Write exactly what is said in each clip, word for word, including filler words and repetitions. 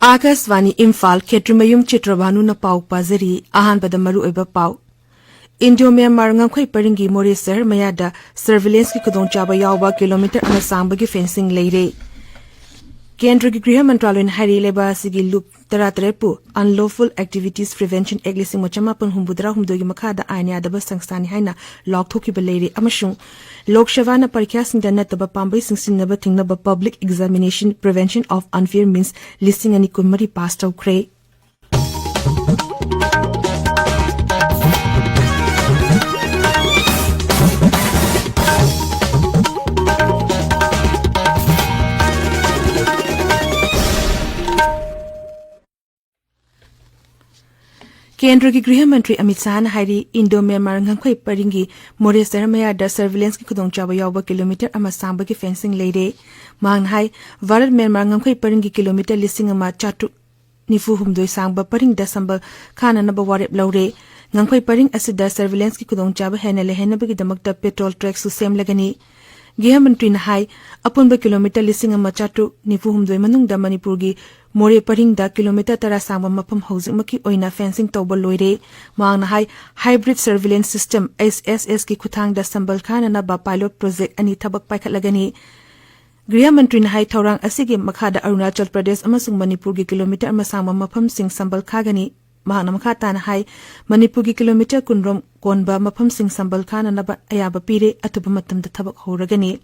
ꯑꯥꯀꯥꯁꯕꯥꯅꯤ ꯏꯝꯐꯥꯜ, ꯈꯦꯇ꯭ꯔꯤꯃꯌꯨꯝ ꯆꯤꯇ꯭ꯔꯕꯥꯅꯨꯅ ꯄꯥꯎ ꯄꯥꯖꯔꯤ꯫ ꯑꯍꯥꯟꯕꯗ ꯃꯔꯨꯑꯣꯏꯕ ꯄꯥꯎ꯫ ꯏꯟꯗꯣ ꯃ꯭ꯌꯥꯟꯃꯥꯔ ꯉꯝꯈꯩ ꯄꯔꯤꯡꯒꯤ ꯃꯣꯔꯦ ꯁꯍꯔ ꯃꯌꯥꯗ surveillance ꯀꯤ ꯈꯨꯗꯣꯡꯆꯥꯕ ꯌꯥꯎꯕ ꯀꯤꯂꯣꯃꯤꯇꯔ ꯑꯃ ꯁꯥꯡꯕꯒꯤ fencing ꯂꯩꯔꯦ꯫ ꯀꯦꯟꯗ꯭ꯔꯒꯤ ꯒ꯭ꯔꯤꯍ ꯃꯟꯇ꯭ꯔꯥꯂꯣꯏꯅ ꯍꯥꯏꯔꯤ, ꯂꯩꯕꯥꯛ ꯑꯁꯤꯒꯤ ꯂꯨꯞ ꯇꯔꯥꯇꯔꯦꯠꯄꯨ Unlawful Activities Prevention Act ꯂꯤꯁꯤꯡ ꯑꯃ ꯆꯃꯥꯄꯟ ꯍꯨꯝꯐꯨꯇꯔꯥꯍꯨꯝꯗꯣꯏꯒꯤ ꯃꯈꯥꯗ ꯑꯥꯏꯟ ꯌꯥꯗꯕ ꯁꯪꯁꯊꯥꯅꯤ ꯍꯥꯏꯅ ꯂꯥꯎꯊꯣꯛꯈꯤꯕ ꯂꯩꯔꯦ, ꯑꯃꯁꯨꯡ ꯂꯣꯛ ꯁꯚꯥꯅ ꯄꯔꯤꯈ꯭ꯌꯥꯁꯤꯡꯗ ꯅꯠꯇꯕ ꯄꯥꯝꯕꯩꯁꯤꯡ ꯁꯤꯖꯤꯟꯅꯕ ꯊꯤꯡꯅꯕ Public Examination Prevention of Unfair Means ꯂꯤꯁꯤꯡ ꯑꯅꯤ ꯀꯨꯟꯃꯔꯤ ꯄꯥꯁ ꯇꯧꯈ꯭ꯔꯦ꯫ ꯀꯦꯟꯗ꯭ꯔꯒꯤ ꯒ꯭ꯔꯤꯍ ꯃꯟꯇ꯭ꯔꯤ ꯑꯃꯤꯠ ꯁꯥꯍꯅ ꯍꯥꯏꯔꯤ, ꯏꯟꯗꯣ ꯃ꯭ꯌꯥꯟꯃꯥꯔ ꯉꯝꯈꯩ ꯄꯔꯤꯡꯒꯤ ꯃꯣꯔꯦ ꯁꯍꯔ ꯃꯌꯥꯗ surveillance ꯀꯤ ꯈꯨꯗꯣꯡꯆꯥꯕ ꯌꯥꯎꯕ ꯀꯤꯂꯣꯃꯤꯇꯔ ꯑꯃ ꯁꯥꯡꯕꯒꯤ fencing ꯂꯩꯔꯦ꯫ ꯃꯍꯥꯛꯅ ꯍꯥꯏ, ꯚꯥꯔꯠ ꯃ꯭ꯌꯥꯟꯃꯥꯔ ꯉꯝꯈꯩ ꯄꯔꯤꯡꯒꯤ ꯀꯤꯂꯣꯃꯤꯇꯔ ꯂꯤꯁꯤꯡ ꯑꯃ ꯆꯥꯇ꯭ꯔꯨꯛ ꯅꯤꯐꯨ ꯍꯨꯝꯗꯣꯏ ꯁꯥꯡꯕ ꯄꯔꯤꯡꯗ ꯁꯝꯕꯜ ꯈꯥꯅꯅꯕ ꯋꯥꯔꯦꯞ ꯂꯧꯔꯦ꯫ ꯉꯝꯈꯩ ꯄꯔꯤꯡ ꯑꯁꯤꯗ surveillance ꯀꯤ ꯈꯨꯗꯣꯡꯆꯥꯕ ꯍꯦꯟꯅ ꯂꯩꯍꯟꯅꯕꯒꯤꯗꯃꯛꯇ patrol track ꯁꯨ ꯁꯦꯝꯂꯒꯅꯤ꯫ ꯒ꯭ꯔꯤꯍ ꯃꯟꯇ꯭ꯔꯤꯅ ꯍꯥꯏ, ꯑꯄꯨꯟꯕ ꯀꯤꯂꯣꯃꯤꯇꯔ ꯂꯤꯁꯤꯡ ꯑꯃ ꯆꯥꯇ꯭ꯔꯨꯛ ꯅꯤꯐꯨ ꯍꯨꯝꯗꯣꯏ ꯃꯅꯨꯡꯗ ꯃꯅꯤꯄꯨꯔꯒꯤ ꯃꯣꯔꯦ ꯄꯔꯤꯡꯗ ꯀꯤꯂꯣꯃꯤꯇꯔ ꯇꯔꯥ ꯁꯥꯡꯕ ꯃꯐꯝ ꯍꯧꯖꯤꯛꯃꯛꯀꯤ ꯑꯣꯏꯅ fencing ꯇꯧꯕ ꯂꯣꯏꯔꯦ꯫ ꯃꯍꯥꯛꯅ ꯍꯥꯏ, hybrid surveillance system, H S S ꯀꯤ ꯈꯨꯠꯊꯥꯡꯗ ꯁꯝꯕꯜ ꯈꯥꯅꯅꯕ pilot project ꯑꯅꯤ ꯊꯕꯛ ꯄꯥꯏꯈꯠꯂꯒꯅꯤ꯫ ꯒ꯭ꯔꯤꯍ ꯃꯟꯇ꯭ꯔꯤꯅ ꯍꯥꯏ, ꯊꯧꯔꯥꯡ ꯑꯁꯤꯒꯤ ꯃꯈꯥꯗ ꯑꯔꯨꯅꯥꯆꯜ ꯄ꯭ꯔꯗꯦꯁ ꯑꯃꯁꯨꯡ ꯃꯅꯤꯄꯨꯔꯒꯤ ꯀꯤꯂꯣꯃꯤꯇꯔ ꯑꯃ ꯁꯥꯡꯕ ꯃꯐꯝꯁꯤꯡ ꯁꯝꯕꯜ ꯈꯥꯒꯅꯤ꯫ ꯃꯍꯥꯛꯅ ꯃꯈꯥ ꯇꯥꯅ ꯍꯥꯏ, ꯃꯅꯤꯄꯨꯔꯒꯤ ꯀꯤꯂꯣꯃꯤꯇꯔ ꯀꯨꯟꯔꯣꯝ ꯀꯣꯟꯕ ꯃꯐꯝꯁꯤꯡ ꯁꯝꯕꯜ ꯈꯥꯅꯅꯕ ꯑꯌꯥꯕ ꯄꯤꯔꯦ, ꯑꯊꯨꯕ ꯃꯇꯝꯗ ꯊꯕꯛ ꯍꯧꯔꯒꯅꯤ꯫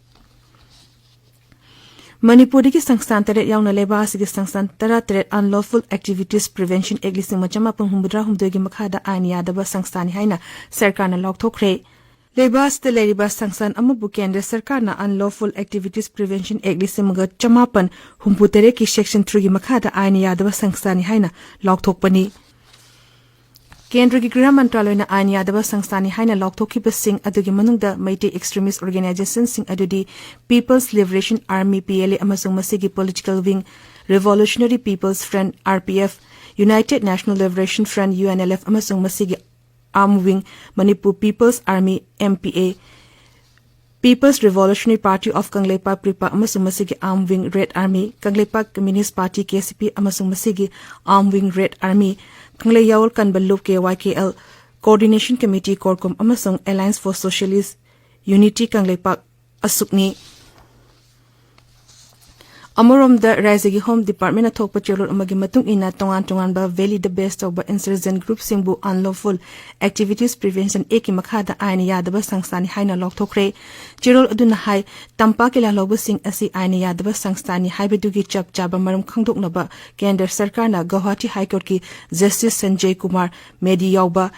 ꯃꯅꯤꯄꯨꯔꯗꯒꯤ ꯁꯪꯁꯊꯥꯟ ꯇꯔꯦꯠ ꯌꯥꯎꯅ ꯂꯩꯕꯥꯛ ꯑꯁꯤꯒꯤ ꯁꯪꯁꯊꯥꯟ ꯇꯔꯥꯇꯔꯦꯠ Unlawful Activities Prevention Act ꯂꯤꯁꯤꯡ ꯑꯃ ꯆꯃꯥꯄꯟ ꯍꯨꯝꯐꯨꯇꯔꯥ ꯍꯨꯝꯗꯣꯏꯒꯤ ꯃꯈꯥꯗ ꯑꯥꯏꯟ ꯌꯥꯗꯕ ꯁꯪꯁꯊꯥꯟꯅꯤ ꯍꯥꯏꯅ ꯁꯔꯀꯥꯔꯅ ꯂꯥꯎꯊꯣꯛꯈ꯭ꯔꯦ꯫ ꯂꯩꯕꯥꯛ ꯑꯁꯤꯗ ꯂꯩꯔꯤꯕ ꯁꯪꯁꯊꯥꯟ ꯑꯃꯕꯨ ꯀꯦꯟꯗ꯭ꯔ ꯁꯔꯀꯥꯔꯅ Unlawful Activities Prevention Act ꯂꯤꯁꯤꯡ ꯑꯃꯒ ꯆꯃꯥꯄꯟ ꯍꯨꯝꯐꯨꯇꯔꯦꯠꯀꯤ section three ꯒꯤ ꯃꯈꯥꯗ ꯑꯥꯏꯟ ꯌꯥꯗꯕ ꯁꯪꯁꯊꯥꯟꯅꯤ ꯍꯥꯏꯅ ꯂꯥꯎꯊꯣꯛꯄꯅꯤ꯫ ꯀꯦꯟꯗ꯭ꯔꯒꯤ ꯒ꯭ꯔꯤꯍ ꯃꯟꯇ꯭ꯔꯥꯂꯣꯏꯅ ꯑꯥꯏꯟ ꯌꯥꯗꯕ ꯁꯪꯁꯊꯥꯟꯅꯤ ꯍꯥꯏꯅ ꯂꯥꯎꯊꯣꯛꯈꯤꯕꯁꯤꯡ ꯑꯗꯨꯒꯤ ꯃꯅꯨꯡꯗ ꯃꯩꯇꯩ extremist organization ꯁꯤꯡ ꯑꯗꯨꯗꯤ People's Liberation Army, P L A, ꯑꯃꯁꯨꯡ ꯃꯁꯤꯒꯤ political wing Revolutionary People's Front, R P F, United National Liberation Front, U N L F, ꯑꯃꯁꯨꯡ ꯃꯁꯤꯒꯤ arm wing Manipur People's Army, M P A, People's Revolutionary Party of Kangleipak, PREPAK, ꯑꯃꯁꯨꯡ ꯃꯁꯤꯒꯤ arm wing Red Army, Kangleipak Communist Party, KCP, ꯑꯃꯁꯨꯡ ꯃꯁꯤꯒꯤ arm wing Red Army, ꯀꯪꯂꯩ ꯌꯥꯑꯣꯜ ꯀꯟꯕ ꯂꯨꯞ, KYKL, Coordination Committee, CORCOM, ꯑꯃꯁꯨꯡ Alliance for Socialist Unity, Kangleipak, ꯑꯁꯨꯛꯅꯤ꯫ ꯑꯃꯔꯣꯝꯗ, ꯔꯥꯖ꯭ꯌꯒꯤ Home Department ꯅ ꯊꯣꯛꯄ ꯆꯦꯔꯣꯜ ꯑꯃꯒꯤ ꯃꯇꯨꯡ ꯏꯟꯅ, ꯇꯣꯉꯥꯟ ꯇꯣꯉꯥꯟꯕ valley ꯗ base ꯇꯧꯕ insurgent group ꯁꯤꯡꯕꯨ Unlawful Activities Prevention Act ꯀꯤ ꯃꯈꯥꯗ ꯑꯥꯏꯟ ꯌꯥꯗꯕ ꯁꯪꯁꯊꯥꯅꯤ ꯍꯥꯏꯅ ꯂꯥꯎꯊꯣꯛꯈ꯭ꯔꯦ꯫ ꯆꯦꯔꯣꯜ ꯑꯗꯨꯅ ꯍꯥꯏ, ꯇꯝꯄꯥꯛꯀꯤ ꯂꯥꯜꯍꯧꯕꯁꯤꯡ ꯑꯁꯤ ꯑꯥꯏꯟ ꯌꯥꯗꯕ ꯁꯪꯁꯊꯥꯅꯤ ꯍꯥꯏꯕꯗꯨꯒꯤ ꯆꯞ ꯆꯥꯕ ꯃꯔꯝ ꯈꯪꯗꯣꯛꯅꯕ ꯀꯦꯟꯗ꯭ꯔ ꯁꯔꯀꯥꯔꯅ ꯒꯧꯍꯥꯇꯤ High Court ꯀꯤ Justice Sanjay Kumar Medhi ꯌꯥꯎꯕ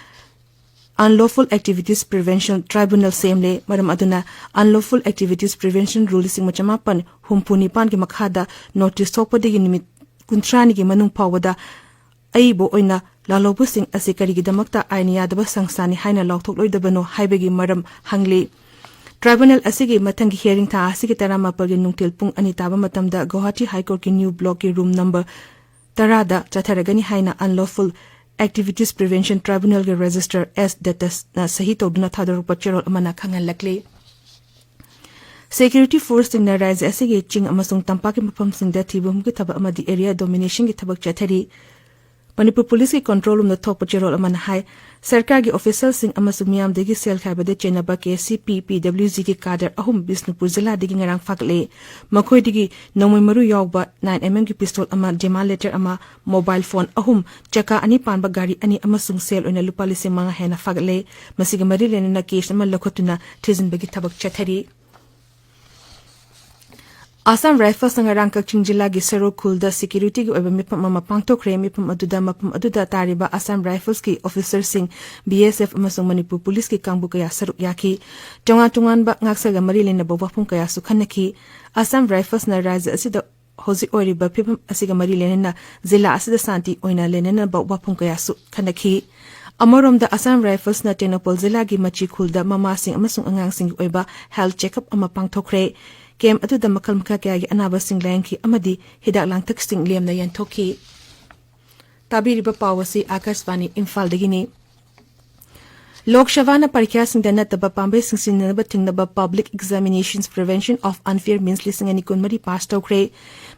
Unlawful Activities Prevention Tribunal ꯁꯦꯝꯂꯦ꯫ ꯃꯔꯝ ꯑꯗꯨꯅ, Unlawful Activities Prevention Rule ꯂꯤꯁꯤꯡ ꯑꯃ ꯆꯃꯥꯄꯟ ꯍꯨꯝꯐꯨ ꯅꯤꯄꯥꯟꯒꯤ ꯃꯈꯥꯗ notice ꯊꯣꯛꯄꯗꯒꯤ ꯅꯨꯃꯤꯠ ꯀꯨꯟꯊ꯭ꯔꯥꯅꯤꯒꯤ ꯃꯅꯨꯡ ꯐꯥꯎꯕꯗ ꯑꯏꯕ ꯑꯣꯏꯅ ꯂꯥꯜꯍꯧꯕꯁꯤꯡ ꯑꯁꯤ ꯀꯔꯤꯒꯤꯗꯃꯛꯇ ꯑꯥꯏꯟ ꯌꯥꯗꯕ ꯁꯪꯁꯊꯥꯅꯤ ꯍꯥꯏꯅ ꯂꯥꯎꯊꯣꯛꯂꯣꯏꯗꯕꯅꯣ ꯍꯥꯏꯕꯒꯤ ꯃꯔꯝ ꯍꯪꯂꯤ꯫ Tribunal ꯑꯁꯤꯒꯤ ꯃꯊꯪꯒꯤ hearing ꯊꯥ ꯑꯁꯤꯒꯤ ꯇꯔꯥꯃꯥꯄꯜꯒꯤ ꯅꯨꯡꯊꯤꯜ ꯄꯨꯡ ꯑꯅꯤ ꯇꯥꯕ ꯃꯇꯝꯗ ꯒꯧꯍꯥꯇꯤ High Court ꯀꯤ new block ꯀꯤ room number ꯇꯔꯥꯗ ꯆꯠꯊꯔꯒꯅꯤ ꯍꯥꯏꯅ Unlawful Activities Prevention Tribunal ꯒꯤ Registrar ꯑꯦꯁ ꯗꯠꯇꯁꯅ ꯁꯍꯤ ꯇꯧꯗꯨꯅ ꯊꯥꯗꯣꯔꯛꯄ ꯆꯦꯔꯣꯜ ꯑꯃꯅ ꯈꯪꯍꯜꯂꯛꯂꯤ꯫ Security force ꯁꯤꯡꯅ ꯔꯥꯖ꯭ꯌ ꯑꯁꯤꯒꯤ ꯆꯤꯡ ꯑꯃꯁꯨꯡ ꯇꯝꯄꯥꯛꯀꯤ ꯃꯐꯝꯁꯤꯡꯗ ꯊꯤꯕ ꯍꯨꯝꯕꯒꯤ ꯊꯕꯛ ꯑꯃꯗꯤ area domination ꯒꯤ ꯊꯕꯛ ꯆꯠꯊꯔꯤ꯫ ꯃꯅꯤꯄꯨꯔ ꯄꯨꯂꯤꯁꯀꯤ control room ꯗ ꯊꯣꯛꯄ ꯆꯦꯔꯣꯜ ꯑꯃꯅ ꯍꯥꯏ, ꯁꯔꯀꯥꯔꯒꯤ official ꯁꯤꯡ ꯑꯃꯁꯨꯡ ꯃꯤꯌꯥꯝꯗꯒꯤ ꯁꯦꯜ ꯈꯥꯏꯕꯗ ꯆꯦꯟꯅꯕ KCP, PWG ꯒꯤ cadre ꯑꯍꯨꯝ ꯕꯤꯁꯅꯨꯄꯨꯔ ꯖꯤꯂꯥꯗꯒꯤ ꯉꯔꯥꯡ ꯐꯥꯒꯠꯂꯦ꯫ ꯃꯈꯣꯏꯗꯒꯤ ꯅꯣꯡꯃꯩ ꯃꯔꯨ ꯌꯥꯎꯕ nine M M ꯒꯤ pistol ꯑꯃ, demand letter ꯑꯃ, mobile phone ꯑꯍꯨꯝ, ꯆꯀꯥ ꯑꯅꯤ ꯄꯥꯟꯕ ꯒꯥꯔꯤ ꯑꯅꯤ ꯑꯃꯁꯨꯡ ꯁꯦꯜ ꯑꯣꯏꯅ ꯂꯨꯄꯥ ꯂꯤꯁꯤꯡ ꯃꯉꯥ ꯍꯦꯟꯅ ꯐꯥꯒꯠꯂꯦ꯫ ꯃꯁꯤꯒ ꯃꯔꯤ ꯂꯩꯅꯅ case ꯑꯃ ꯂꯧꯈꯠꯇꯨꯅ ꯊꯤꯖꯤꯟꯕꯒꯤ ꯊꯕꯛ ꯆꯠꯊꯔꯤ꯫ Assam Rifles ꯅ ꯉꯔꯥꯡ ꯀꯛꯆꯤꯡ ꯖꯤꯂꯥꯒꯤ ꯁꯔꯣ ꯈꯨꯜꯗ security ꯒꯤ ꯑꯣꯏꯕ ꯃꯤꯐꯝ ꯑꯃ ꯄꯥꯡꯊꯣꯛꯈ꯭ꯔꯦ꯫ ꯃꯤꯐꯝ ꯑꯗꯨꯗ ꯃꯐꯝ ꯑꯗꯨꯗ ꯇꯥꯔꯤꯕ Assam Rifles ꯀꯤ officer ꯁꯤꯡ, BSF ꯑꯃꯁꯨꯡ ꯃꯅꯤꯄꯨꯔ ꯄꯨꯂꯤꯁꯀꯤ ꯀꯥꯡꯕꯨ ꯀꯌꯥ ꯁꯔꯨꯛ ꯌꯥꯈꯤ꯫ ꯇꯣꯉꯥꯟ ꯇꯣꯉꯥꯟꯕ ꯉꯥꯛꯁꯦꯜꯒ ꯃꯔꯤ ꯂꯩꯅꯕ ꯋꯥꯐꯝ ꯀꯌꯥꯁꯨ ꯈꯟꯅꯈꯤ꯫ Assam Rifles ꯅ ꯔꯥꯖ꯭ꯌ ꯑꯁꯤꯗ ꯍꯧꯖꯤꯛ ꯑꯣꯏꯔꯤꯕ ꯐꯤꯕꯝ ꯑꯁꯤꯒ ꯃꯔꯤ ꯂꯩꯅꯅ ꯖꯤꯂꯥ ꯑꯁꯤꯗ ꯁꯥꯟꯇꯤ ꯑꯣꯏꯅ ꯂꯩꯅꯅꯕ ꯋꯥꯐꯝ ꯀꯌꯥꯁꯨ ꯈꯟꯅꯈꯤ꯫ ꯑꯃꯔꯣꯝꯗ, Assam Rifles ꯅ ꯇꯦꯡꯅꯧꯄꯜ ꯖꯤꯂꯥꯒꯤ ꯃꯆꯤ ꯈꯨꯜꯗ ꯃꯃꯥꯁꯤꯡ ꯑꯃꯁꯨꯡ ꯑꯉꯥꯡꯁꯤꯡꯒꯤ ꯑꯣꯏꯕ health checkup ꯑꯃ ꯄꯥꯡꯊꯣꯛꯈ꯭ꯔꯦ꯫ Camp ꯑꯗꯨꯗ ꯃꯈꯜ ꯃꯈꯥ ꯀꯌꯥꯒꯤ ꯑꯅꯥꯕꯁꯤꯡ ꯂꯥꯌꯦꯡꯈꯤ ꯑꯃꯗꯤ ꯍꯤꯗꯥꯛ ꯂꯥꯡꯊꯛꯁꯤꯡ ꯂꯦꯝꯅ ꯌꯦꯟꯊꯣꯛꯈꯤ꯫ ꯇꯥꯕꯤꯔꯤꯕ ꯄꯥꯎ ꯑꯁꯤ ꯑꯥꯀꯥꯁꯕꯥꯅꯤ ꯏꯝꯐꯥꯜꯗꯒꯤꯅꯤ꯫ ꯂꯣꯛ ꯁꯚꯥꯅ ꯄꯔꯤꯈ꯭ꯌꯥꯁꯤꯡꯗ ꯅꯠꯇꯕ ꯄꯥꯝꯕꯩꯁꯤꯡ ꯁꯤꯖꯤꯟꯅꯅꯕ ꯊꯤꯡꯅꯕ Public Examinations Prevention of Unfair Means ꯂꯤꯁꯤꯡ ꯑꯅꯤ ꯀꯨꯟꯃꯔꯤ ꯄꯥꯁ ꯇꯧꯈ꯭ꯔꯦ꯫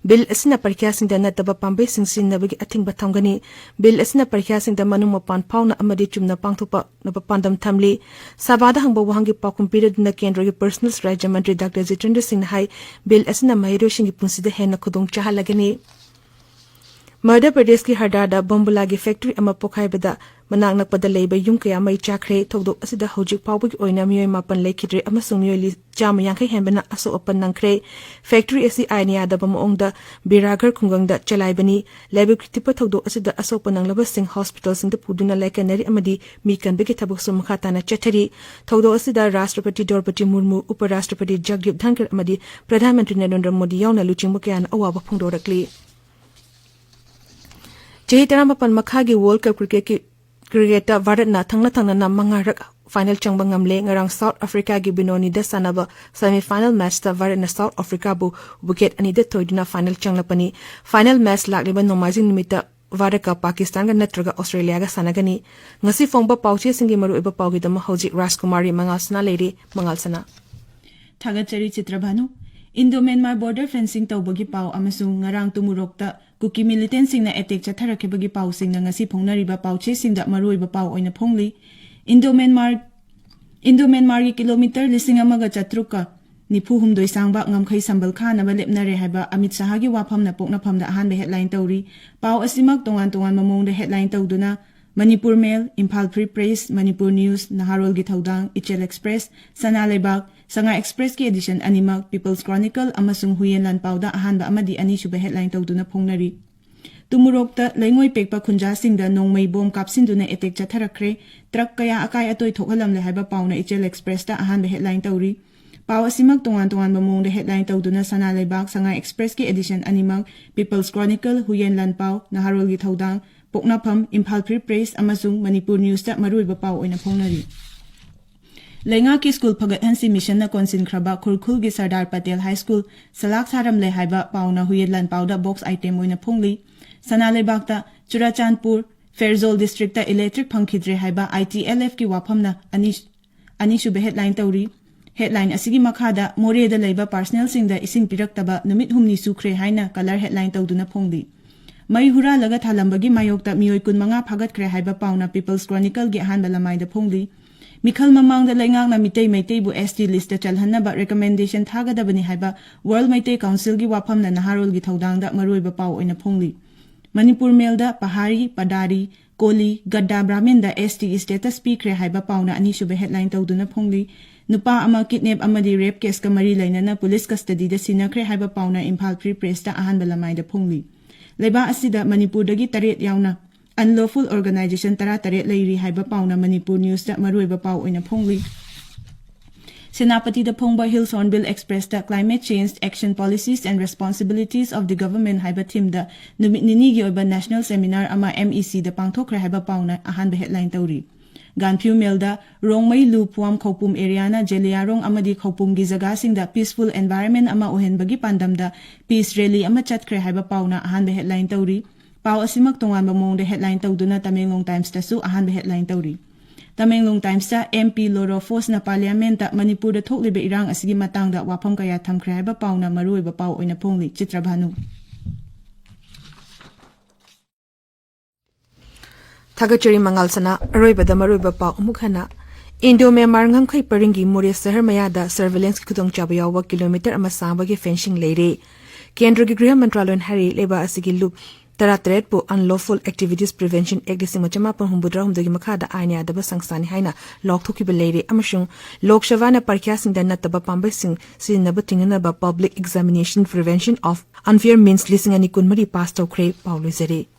ꯕꯤꯜ ꯑꯁꯤꯅ ꯄꯔꯤꯈ꯭ꯌꯥꯁꯤꯡꯗ ꯅꯠꯇꯕ ꯄꯥꯝꯕꯩꯁꯤꯡ ꯁꯤꯖꯤꯟꯅꯕꯒꯤ ꯑꯊꯤꯡꯕ ꯊꯝꯒꯅꯤ꯫ ꯕꯤꯜ ꯑꯁꯤꯅ ꯄꯔꯤꯈ꯭ꯌꯥꯁꯤꯡꯗ ꯃꯅꯨꯡ ꯃꯄꯥꯟ ꯐꯥꯎꯅ ꯑꯃꯗꯤ ꯆꯨꯝꯅ ꯄꯥꯡꯊꯣꯛꯄ ꯅꯕ ꯄꯥꯟꯗꯝ ꯊꯝꯂꯤ꯫ ꯁꯚꯥꯗ ꯍꯪꯕ ꯋꯥꯍꯪꯒꯤ ꯄꯥꯎꯈꯨꯝ ꯄꯤꯔꯗꯨꯅ ꯀꯦꯟꯗ꯭ꯔꯒꯤ Personnel ꯔꯥꯖ꯭ꯌ ꯃꯟꯇ꯭ꯔꯤ ꯗꯥꯛꯇꯔ ꯖꯤꯇꯦꯟꯗ꯭ꯔ ꯁꯤꯡꯅ ꯍꯥꯏ, ꯕꯤꯜ ꯑꯁꯤꯅ ꯃꯍꯩꯔꯣꯏꯁꯤꯡꯒꯤ ꯄꯨꯟꯁꯤꯗ ꯍꯦꯟꯅ ꯈꯨꯗꯣꯡ ꯆꯥꯍꯜꯂꯒꯅꯤ꯫ ꯃꯙ꯭ꯌ ꯄ꯭ꯔꯗꯦꯁꯀꯤ ꯍꯔꯗꯥꯗ ꯕꯣꯝꯕꯨꯂꯥꯒꯤ ꯐꯦꯛꯇꯔꯤ ꯑꯃ ꯄꯣꯈꯥꯏꯕꯗ ꯃꯅꯥꯛ ꯅꯛꯄꯗ ꯂꯩꯕ ꯌꯨꯝ ꯀꯌꯥ ꯃꯩ ꯆꯥꯛꯈ꯭ꯔꯦ꯫ ꯊꯧꯗꯣꯛ ꯑꯁꯤꯗ ꯍꯧꯖꯤꯛ ꯐꯥꯎꯕꯒꯤ ꯑꯣꯏꯅ ꯃꯤꯑꯣꯏ ꯃꯥꯄꯟ ꯂꯩꯈꯤꯗ꯭ꯔꯦ ꯑꯃꯁꯨꯡ ꯃꯤꯑꯣꯏ ꯂꯤ-, ꯆꯥꯝꯃ ꯌꯥꯡꯈꯩ ꯍꯦꯟꯕꯅ ꯑꯁꯣꯛ ꯑꯄꯟ ꯅꯪꯈ꯭ꯔꯦ꯫ ꯐꯦꯛꯇꯔꯤ ꯑꯁꯤ ꯑꯥꯏꯟ ꯌꯥꯗꯕ ꯃꯑꯣꯡꯗ ꯕꯤꯔꯥꯒꯔ ꯈꯨꯡꯒꯪꯗ ꯆꯂꯥꯏꯕꯅꯤ꯫ ꯂꯥꯏꯕꯛ ꯊꯤꯕ ꯊꯧꯗꯣꯛ ꯑꯁꯤꯗ ꯑꯁꯣꯛꯄ ꯅꯪꯂꯕꯁꯤꯡ ꯍꯣꯁꯄꯤꯇꯥꯜꯁꯤꯡꯗ ꯄꯨꯗꯨꯅ ꯂꯥꯏꯀꯠꯅꯔꯤ ꯑꯃꯗꯤ ꯃꯤ ꯀꯟꯕꯒꯤ ꯊꯕꯛꯁꯨ ꯃꯈꯥ ꯇꯥꯅ ꯆꯠꯊꯔꯤ꯫ ꯊꯧꯗꯣꯛ ꯑꯁꯤꯗ ꯔꯥꯁꯇ꯭ꯔꯄꯇꯤ ꯗ꯭ꯔꯧꯄꯗꯤ ꯃꯨꯔꯃꯨ, ꯎꯄ ꯔꯥꯁꯇ꯭ꯔꯄꯇꯤ ꯖꯒꯗꯤꯞ ꯙꯟꯈꯔ ꯑꯃꯗꯤ ꯄ꯭ꯔꯙꯥꯟ ꯃꯟꯇ꯭ꯔꯤ ꯅꯔꯦꯟꯗ꯭ꯔ ꯃꯣꯗꯤ ꯌꯥꯎꯅ ꯂꯨꯆꯤꯡꯕ ꯀꯌꯥꯅ ꯑꯋꯥꯕ ꯐꯣꯡꯗꯣꯔꯛꯂꯤ꯫ ꯆꯍꯤ ꯇꯔꯥꯃꯥꯄꯟ ꯃꯈꯥꯒꯤ ꯋꯥꯔꯜꯗ ꯀꯞ ꯀ꯭ꯔꯤꯀꯦꯠꯀꯤ, ꯀ꯭ꯔꯤꯀꯦꯠꯇ ꯚꯥꯔꯠꯅ ꯊꯪꯅ ꯊꯪꯅꯅ ꯃꯉꯥꯔꯛ ꯐꯥꯏꯅꯦꯜ ꯆꯪꯕ ꯉꯝꯂꯦ꯫ ꯉꯔꯥꯡ ꯁꯥꯎꯠ ꯑꯐ꯭ꯔꯤꯀꯥꯒꯤ ꯕꯤꯅꯣꯅꯤꯗ ꯁꯥꯟꯅꯕ ꯁꯦꯃꯤ ꯐꯥꯏꯅꯦꯜ ꯃꯦꯆꯇ ꯚꯥꯔꯠꯅ ꯁꯥꯎꯠ ꯑꯐ꯭ꯔꯤꯀꯥꯕꯨ ꯋꯤꯀꯦꯠ ꯑꯅꯤꯗ ꯊꯣꯏꯗꯨꯅ ꯐꯥꯏꯅꯦꯜ ꯆꯪꯂꯛꯄꯅꯤ꯫ ꯐꯥꯏꯅꯦꯜ ꯃꯦꯆ ꯂꯥꯛꯂꯤꯕ ꯅꯣꯡꯃꯥꯏꯖꯤꯡ ꯅꯨꯃꯤꯠꯇ ꯚꯥꯔꯠꯀ ꯄꯥꯀꯤꯁꯇꯥꯟꯒ ꯅꯠꯇ꯭ꯔꯒ ꯑꯣꯁꯇ꯭ꯔꯦꯂꯤꯌꯥꯒ ꯁꯥꯟꯅꯒꯅꯤ꯫ ꯉꯁꯤ ꯐꯣꯡꯕ ꯄꯥꯎꯆꯦꯁꯤꯡꯒꯤ ꯃꯔꯨꯑꯣꯏꯕ ꯄꯥꯎꯒꯤꯗꯃꯛ ꯍꯧꯖꯤꯛ ꯔꯥꯖꯀꯨꯃꯥꯔꯤ ꯃꯉꯥꯜꯁꯅꯥ ꯂꯩꯔꯤ꯫ ꯃꯉꯥꯜꯁꯅꯥ꯫ ꯊꯥꯒꯠꯆꯔꯤ ꯆꯤꯇ꯭ꯔꯚꯥꯅꯨ꯫ ꯏꯟꯗꯣ ꯃ꯭ꯌꯥꯟꯃꯥꯔ ꯕꯣꯔꯗꯔ ꯐꯦꯟꯁꯤꯡ ꯇꯧꯕꯒꯤ ꯄꯥꯎ ꯑꯃꯁꯨꯡ ꯉꯔꯥꯡ ꯇꯨꯃꯨꯔꯣꯛꯇ ꯀꯨꯀꯤ ꯃꯤꯂꯤꯇꯦꯟꯁꯤꯡꯅ ꯑꯦꯇꯦꯛ ꯆꯠꯊꯔꯛꯈꯤꯕꯒꯤ ꯄꯥꯎꯁꯤꯡꯅ ꯉꯁꯤ ꯐꯣꯡꯅꯔꯤꯕ ꯄꯥꯎꯆꯦꯁꯤꯡꯗ ꯃꯔꯨꯑꯣꯏꯕ ꯄꯥꯎ ꯑꯣꯏꯅ ꯐꯣꯡꯂꯤ꯫ ꯏꯟꯗꯣ ꯃ꯭ꯌꯥꯟꯃꯥꯔ, ꯏꯟꯗꯣ ꯃ꯭ꯌꯥꯟꯃꯥꯔꯒꯤ ꯀꯤꯂꯣꯃꯤꯇꯔ ꯂꯤꯁꯤꯡ ꯑꯃꯒ ꯆꯥꯇ꯭ꯔꯨꯛꯀ ꯅꯤꯐꯨ ꯍꯨꯝꯗꯣꯏ ꯁꯥꯡꯕ ꯉꯝꯈꯩ ꯁꯝꯕꯜ ꯈꯥꯅꯕ ꯂꯦꯞꯅꯔꯦ ꯍꯥꯏꯕ ꯑꯃꯤꯠ ꯁꯍꯥꯒꯤ ꯋꯥꯐꯝꯅ ꯄꯣꯛꯅꯐꯝꯗ ꯑꯍꯥꯟꯕ ꯍꯦꯗꯂꯥꯏꯟ ꯇꯧꯔꯤ꯫ ꯄꯥꯎ ꯑꯁꯤꯃꯛ ꯇꯣꯉꯥꯟ ꯇꯣꯉꯥꯟꯕ ꯃꯑꯣꯡꯗ ꯍꯦꯗꯂꯥꯏꯟ ꯇꯧꯗꯨꯅ Manipur mail, Imphal free press, Manipur news, ꯅꯍꯥꯔꯣꯜꯒꯤ ꯊꯧꯗꯥꯡ, ꯏꯆꯦꯜ ꯑꯦꯛꯁꯄ꯭ꯔꯦꯁ, ꯁꯅꯥ ꯂꯩꯕꯥꯛ, ꯁꯉꯥꯏ ꯑꯦꯛꯁꯄ꯭ꯔꯦꯁꯀꯤ ꯑꯦꯗꯤꯁꯟ ꯑꯅꯤꯃꯛ, ꯄꯤꯄꯜꯁ ꯀ꯭ꯔꯣꯅꯤꯀꯜ ꯑꯃꯁꯨꯡ ꯍꯨꯌꯦꯟ ꯂꯥꯟꯄꯥꯎꯗ ꯑꯍꯥꯟꯕ ꯑꯃꯗꯤ ꯑꯅꯤꯁꯨꯕ ꯍꯦꯗꯂꯥꯏꯟ ꯇꯧꯗꯨꯅ ꯐꯣꯡꯅꯔꯤ꯫ ꯇꯨꯃꯨꯔꯣꯛꯇ ꯂꯩꯉꯣꯏ ꯄꯦꯛꯄ ꯈꯨꯟꯖꯥꯁꯤꯡꯗ ꯅꯣꯡꯃꯩ ꯕꯣꯝ ꯀꯥꯞꯁꯤꯟꯗꯨꯅ ꯑꯦꯇꯦꯛ ꯆꯠꯊꯔꯛꯈ꯭ꯔꯦ꯫ ꯇ꯭ꯔꯛ ꯀꯌꯥ ꯑꯀꯥꯏ ꯑꯇꯣꯏ ꯊꯣꯛꯍꯜꯂꯝꯂꯦ ꯍꯥꯏꯕ ꯄꯥꯎꯅ ꯏꯆꯦꯜ ꯑꯦꯛꯁꯄ꯭ꯔꯦꯁꯇ ꯑꯍꯥꯟꯕ ꯍꯦꯗꯂꯥꯏꯟ ꯇꯧꯔꯤ꯫ ꯄꯥꯎ ꯑꯁꯤꯃꯛ ꯇꯣꯉꯥꯟ ꯇꯣꯉꯥꯟꯕ ꯃꯑꯣꯡꯗ ꯍꯦꯗꯂꯥꯏꯟ ꯇꯧꯗꯨꯅ ꯁꯅꯥ ꯂꯩꯕꯥꯛ, ꯁꯉꯥꯏ ꯑꯦꯛꯁꯄ꯭ꯔꯦꯁꯀꯤ ꯑꯦꯗꯤꯁꯟ ꯑꯅꯤꯃꯛ, ꯄꯤꯄꯜꯁ ꯀ꯭ꯔꯣꯅꯤꯀꯜ, ꯍꯨꯌꯦꯟ ꯂꯥꯟꯄꯥꯎ, ꯅꯍꯥꯔꯣꯜꯒꯤ ꯊꯧꯗꯥꯡ, ꯄꯣꯛꯅꯐꯝ, ꯏꯝꯐꯥꯜ ꯐ꯭ꯔꯤ ꯄ꯭ꯔꯦꯁ ꯑꯃꯁꯨꯡ ꯃꯅꯤꯄꯨꯔ ꯅ꯭ꯌꯨꯁꯇ ꯃꯔꯨꯑꯣꯏꯕ ꯄꯥꯎ ꯑꯣꯏꯅ ꯐꯣꯡꯅꯔꯤ꯫ ꯂꯩꯉꯥꯛꯀꯤ ꯁ꯭ꯀꯨꯜ ꯐꯒꯠꯍꯟꯁꯤ ꯃꯤꯁꯟꯅ ꯀꯣꯟꯁꯤꯟꯈ꯭ꯔꯕ ꯈꯨꯔꯈꯨꯜꯒꯤ ꯁꯔꯗꯥꯔ ꯄꯇꯦꯜ ꯍꯥꯏ ꯁ꯭ꯀꯨꯜ ꯁꯂꯥꯛ ꯁꯥꯔꯝꯂꯦ ꯍꯥꯏꯕ ꯄꯥꯎꯅ ꯍꯨꯌꯦꯟ ꯂꯥꯟꯄꯥꯎꯗ ꯕꯣꯛꯁ ꯑꯥꯏꯇꯦꯝ ꯑꯣꯏꯅ ꯐꯣꯡꯂꯤ꯫ ꯁꯅꯥ ꯂꯩꯕꯥꯛꯇ ꯆꯨꯔꯥꯆꯥꯟꯄꯨꯔ, ꯐꯦꯔꯖꯣꯜ ꯗꯤꯁꯇ꯭ꯔꯤꯛꯇ ꯏꯂꯦꯛꯇ꯭ꯔꯤꯛ ꯐꯪꯈꯤꯗ꯭ꯔꯦ ꯍꯥꯏꯕ ꯑꯥꯏ ꯇꯤ ꯑꯦꯜ ꯑꯦꯐꯀꯤ ꯋꯥꯐꯝꯅ ꯑꯅꯤ ꯑꯅꯤꯁꯨꯕ ꯍꯦꯗꯂꯥꯏꯟ ꯇꯧꯔꯤ꯫ ꯍꯦꯗꯂꯥꯏꯟ ꯑꯁꯤꯒꯤ ꯃꯈꯥꯗ ꯃꯣꯔꯦꯗ ꯂꯩꯕ ꯄꯥꯔꯁꯅꯦꯜꯁꯤꯡꯗ ꯏꯁꯤꯡ ꯄꯤꯔꯛꯇꯕ ꯅꯨꯃꯤꯠ ꯍꯨꯝꯅꯤ ꯁꯨꯈ꯭ꯔꯦ ꯍꯥꯏꯅ ꯀꯂꯔ ꯍꯦꯗꯂꯥꯏꯟ ꯇꯧꯗꯨꯅ ꯐꯣꯡꯂꯤ꯫ ꯃꯩ ꯍꯨꯔꯥꯜꯂꯒ ꯊꯥꯂꯝꯕꯒꯤ ꯃꯥꯌꯣꯛꯇ ꯃꯤꯑꯣꯏ ꯀꯨꯟꯃꯉꯥ ꯐꯥꯒꯠꯈ꯭ꯔꯦ ꯍꯥꯏꯕ ꯄꯥꯎꯅ ꯄꯤꯄꯜꯁ ꯀ꯭ꯔꯣꯅꯤꯀꯜꯒꯤ ꯑꯍꯥꯟꯕ ꯂꯃꯥꯏꯗ ꯐꯣꯡꯂꯤ꯫ ꯃꯤꯈꯜ ꯃꯃꯥꯡꯗ ꯂꯩꯉꯥꯛꯅ ꯃꯤꯇꯩ ꯃꯩꯇꯩꯕꯨ ꯑꯦꯁ ꯇꯤ ꯂꯤꯁꯇ ꯆꯜꯍꯟꯅꯕ ꯔꯤꯀꯃꯦꯟꯗꯦꯁꯟ ꯊꯥꯒꯗꯕꯅꯤ ꯍꯥꯏꯕ ꯋꯥꯔꯜ ꯃꯩꯇꯩ ꯀꯥꯎꯟꯁꯤꯜꯒꯤ ꯋꯥꯐꯝꯅ ꯅꯍꯥꯔꯣꯜꯒꯤ ꯊꯧꯗꯥꯡꯗ ꯃꯔꯨꯑꯣꯏꯕ ꯄꯥꯎ ꯑꯣꯏꯅ ꯐꯣꯡꯂꯤ꯫ ꯃꯅꯤꯄꯨꯔ ꯃꯦꯜꯗ ꯄꯍꯥꯔꯤ, ꯄꯗꯥꯔꯤ, ꯀꯣꯂꯤ, ꯒꯗ꯭ꯗꯥ ꯕ꯭ꯔꯥꯍꯃꯤꯟꯗ ꯑꯦꯁ ꯇꯤ ꯁ꯭ꯇꯦꯇꯁ ꯄꯤꯈ꯭ꯔꯦ ꯍꯥꯏꯕ ꯄꯥꯎꯅ ꯑꯅꯤꯁꯨꯕ ꯍꯦꯗꯂꯥꯏꯟ ꯇꯧꯗꯨꯅ ꯐꯣꯡꯂꯤ꯫ ꯅꯨꯄꯥ ꯑꯃ ꯀꯤꯗꯅꯦꯞ ꯑꯃꯗꯤ ꯔꯦꯞ ꯀꯦꯁꯀ ꯃꯔꯤ ꯂꯩꯅꯅ ꯄꯨꯂꯤꯁ ꯀꯁꯇꯗꯤꯗ ꯁꯤꯟꯅꯈ꯭ꯔꯦ ꯍꯥꯏꯕ ꯄꯥꯎꯅ ꯏꯝꯐꯥꯜ ꯐ꯭ꯔꯤ ꯄ꯭ꯔꯦꯁꯇ ꯑꯍꯥꯟꯕ ꯂꯃꯥꯏꯗ ꯐꯣꯡꯂꯤ꯫ ꯂꯩꯕꯥꯛ ꯑꯁꯤꯗ ꯃꯅꯤꯄꯨꯔꯗꯒꯤ ꯇꯔꯦꯠ ꯌꯥꯎꯅ ꯑꯟꯂꯣꯐꯨꯜ ꯑꯣꯔꯒꯅꯥꯏꯖꯦꯁꯟ ꯇꯔꯥꯇꯔꯦꯠ ꯂꯩꯔꯤ ꯍꯥꯏꯕ ꯄꯥꯎꯅ ꯃꯅꯤꯄꯨꯔ ꯅ꯭ꯌꯨꯁꯇ ꯃꯔꯨꯑꯣꯏꯕ ꯄꯥꯎ ꯑꯣꯏꯅ ꯐꯣꯡꯂꯤ꯫ ꯁꯦꯅꯥꯄꯇꯤꯗ ꯐꯣꯡꯕ ꯍꯤꯜꯁ ꯍꯣꯔꯟꯕꯤꯜ ꯑꯦꯛꯁꯄ꯭ꯔꯦꯁꯇ Climate Change, Action, Policies and Responsibilities of the Government ꯍꯥꯏꯕ ꯊꯤꯝꯗ ꯅꯨꯃꯤꯠ ꯅꯤꯅꯤꯒꯤ ꯑꯣꯏꯕ ꯅꯦꯁꯅꯦꯜ ꯁꯦꯃꯤꯅꯥꯔ ꯑꯃ ꯑꯦꯝ ꯏ ꯁꯤꯗ ꯄꯥꯡꯊꯣꯛꯈ꯭ꯔꯦ ꯍꯥꯏꯕ ꯄꯥꯎꯅ ꯑꯍꯥꯟꯕ ꯍꯦꯗꯂꯥꯏꯟ ꯇꯧꯔꯤ꯫ ꯒꯥꯟꯐ꯭ꯌꯨ ꯃꯦꯜꯗ ꯔꯣꯡꯃꯩ, ꯂꯨ, ꯄꯨꯋꯥꯝ, ꯈꯧꯄꯨꯝ ꯑꯦꯔꯤꯌꯥꯅ ꯖꯦꯂꯤꯌꯥꯔꯣꯡ ꯑꯃꯗꯤ ꯈꯧꯄꯨꯝꯒꯤ ꯖꯒꯥꯁꯤꯡꯗ ꯄꯤꯁꯐꯨꯜ ꯑꯦꯟꯚꯥꯏꯔꯟꯃꯦꯟ ꯑꯃ ꯑꯣꯏꯍꯟꯕꯒꯤ ꯄꯥꯟꯗꯝꯗ ꯄꯤꯁ ꯔꯦꯂꯤ ꯑꯃ ꯆꯠꯈ꯭ꯔꯦ ꯍꯥꯏꯕ ꯄꯥꯎꯅ ꯑꯍꯥꯟꯕ ꯍꯦꯗꯂꯥꯏꯟ ꯇꯧꯔꯤ꯫ ꯄꯥꯎ ꯑꯁꯤꯃꯛ ꯇꯣꯉꯥꯟꯕ ꯃꯑꯣꯡꯗ ꯍꯦꯗꯂꯥꯏꯟ ꯇꯧꯗꯨꯅ ꯇꯃꯦꯡꯂꯣꯡ ꯇꯥꯏꯝꯁꯇꯁꯨ ꯑꯍꯥꯟꯕ ꯍꯦꯗꯂꯥꯏꯟ ꯇꯧꯔꯤ꯫ ꯇꯃꯦꯡꯂꯣꯡ ꯇꯥꯏꯝꯁꯇ ꯑꯦꯝ ꯄꯤ ꯂꯣꯔꯣ ꯐꯣꯁꯅ ꯄꯥꯔꯂꯤꯌꯥꯃꯦꯟꯇ ꯃꯅꯤꯄꯨꯔꯗ ꯊꯣꯛꯂꯤꯕ ꯏꯔꯥꯡ ꯑꯁꯤꯒꯤ ꯃꯇꯥꯡꯗ ꯋꯥꯐꯝ ꯀꯌꯥ ꯊꯝꯈ꯭ꯔꯦ ꯍꯥꯏꯕ ꯄꯥꯎꯅ ꯃꯔꯨꯑꯣꯏꯕ ꯄꯥꯎ ꯑꯣꯏꯅ ꯐꯣꯡꯂꯤ꯫ ꯆꯤꯇ꯭ꯔꯚꯥꯅꯨ꯫ ꯊꯥꯒꯠꯆꯔꯤ ꯃꯉꯥꯜ ꯁꯅꯥ꯫ ꯑꯔꯣꯏꯕꯗ ꯃꯔꯨꯑꯣꯏꯕ ꯄꯥꯎ ꯑꯃꯨꯛ ꯍꯟꯅ꯫ ꯏꯟꯗꯣ ꯃ꯭ꯌꯥꯟꯃꯥꯔ ꯉꯝꯈꯩ ꯄꯔꯤꯡꯒꯤ ꯃꯣꯔꯦ ꯁꯍꯔ ꯃꯌꯥꯗ ꯁꯔꯚꯦꯂꯦꯟꯁꯀꯤ ꯈꯨꯗꯣꯡꯆꯥꯕ ꯌꯥꯎꯕ ꯀꯤꯂꯣꯃꯤꯇꯔ ꯑꯃ ꯁꯥꯡꯕꯒꯤ ꯐꯦꯟꯁꯤꯡ ꯂꯩꯔꯦ꯫ ꯀꯦꯟꯗ꯭ꯔꯒꯤ ꯒ꯭ꯔꯤꯍ ꯃꯟꯇ꯭ꯔꯥꯂꯌꯅ ꯍꯥꯏꯔꯤ, ꯂꯩꯕꯥꯛ ꯑꯁꯤꯒꯤ ꯂꯨꯞ ꯇꯔꯥꯇꯔꯦꯠꯄꯨ Unlawful Activities Prevention Act ꯂꯤꯁꯤꯡ ꯑꯃ ꯆꯃꯥꯄꯟ ꯍꯨꯝꯐꯨꯇꯔꯥ ꯍꯨꯝꯗꯣꯏꯒꯤ ꯃꯈꯥꯗ ꯑꯥꯏꯟ ꯌꯥꯗꯕ ꯁꯪꯁꯊꯥꯅꯤ ꯍꯥꯏꯅ ꯂꯥꯎꯊꯣꯛꯈꯤꯕ ꯂꯩꯔꯦ ꯑꯃꯁꯨꯡ ꯂꯣꯛ ꯁꯚꯥꯅ ꯄꯔꯤꯈ꯭ꯌꯥꯁꯤꯡꯗ ꯅꯠꯇꯕ ꯄꯥꯝꯕꯩꯁꯤꯡ ꯁꯤꯖꯤꯟꯅꯕ ꯊꯤꯡꯅꯅꯕ Public Examination Prevention of Unfair Means ꯂꯤꯁꯤꯡ ꯑꯅꯤ ꯀꯨꯟꯃꯔꯤ ꯄꯥꯁ ꯇꯧꯈ꯭ꯔꯦ꯫ ꯄꯥꯎ ꯂꯣꯏꯖꯔꯦ꯫